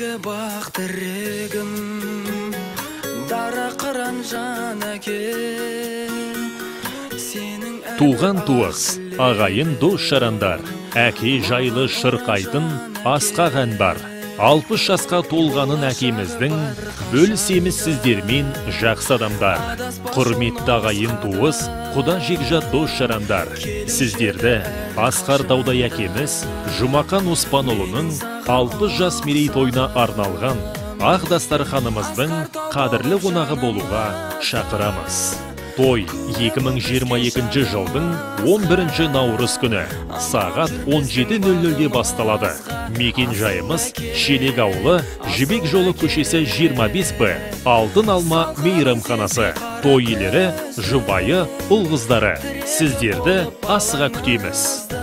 Ендігі бақ тірегім, дара қыран жан әке. Сенің Туған туыс, ағайын, дос жарандар, әке жайлы шырқайтын асқақ ән бар. 60 жасқа толғанын әкеміздің бөлісеміз сіздермен, жақсы адамдар. Құрметті ағайын туыс, құда жекжат, дос жарандар, сіздерді асқар таудай әкеміз Жұмақан Оспанұлының 60 жас мерейтойына арналған ақ дастарханымыздың қадірлі қонағы болуға шақырамыз. Той 2022 жылдың 11 наурыз күні сағат 17:00-де басталады. Мекен жайымыз: Шелек ауылы, Жібек жолы көшесі 25 Б, Алтын алма мейрамханасы. Той иелері: жұбайы, ұл қыздары. Сіздерді асыға күтеміз.